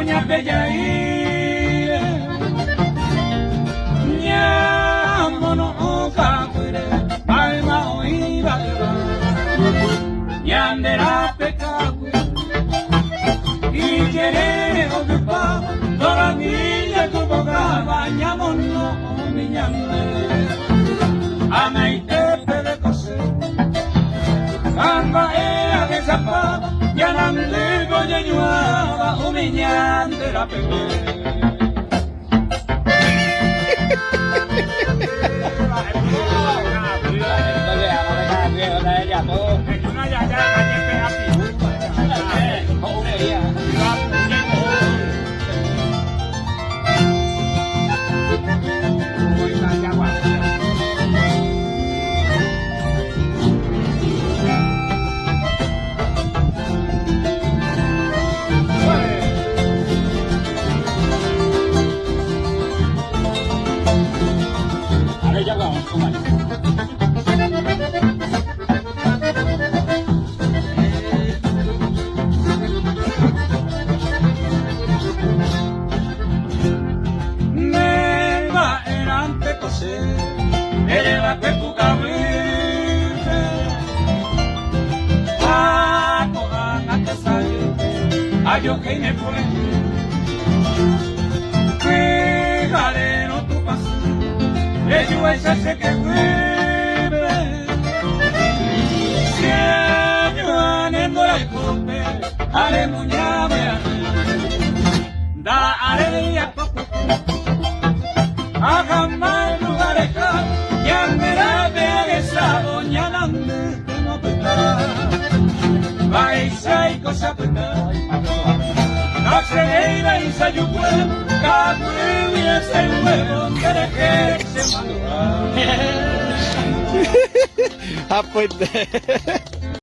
Ñamuña pejaíre, ñamono'õ ka'apýre mayma oĩva yva, ñande rape ka'aguy, ijerére ogypáva, toramílla tupokáva ñamono'õmi ñande anaite peve kose, ha mba'e ahechapáva ñanandýpe oñeñuãva umi ñande rapekue. Nemba'erãnte ko che erévape pukavýpe Ha ko'ág̃a tesaýpe ajohéi ne pore'ỹ Pyharérõ Tupãsy rejuaicha che keguýpe Che añuã ne mborayhúpe ha remuñáme ahy Nda'aréi apokutu Ahamái lugareha ñande rape ahechávo ñanandy temopyta Mba'éichaiko che apyta Ndacheréivaicha jukue Ka'aguýgui esẽnguévo nderehe chemandu'a. Ha pyte.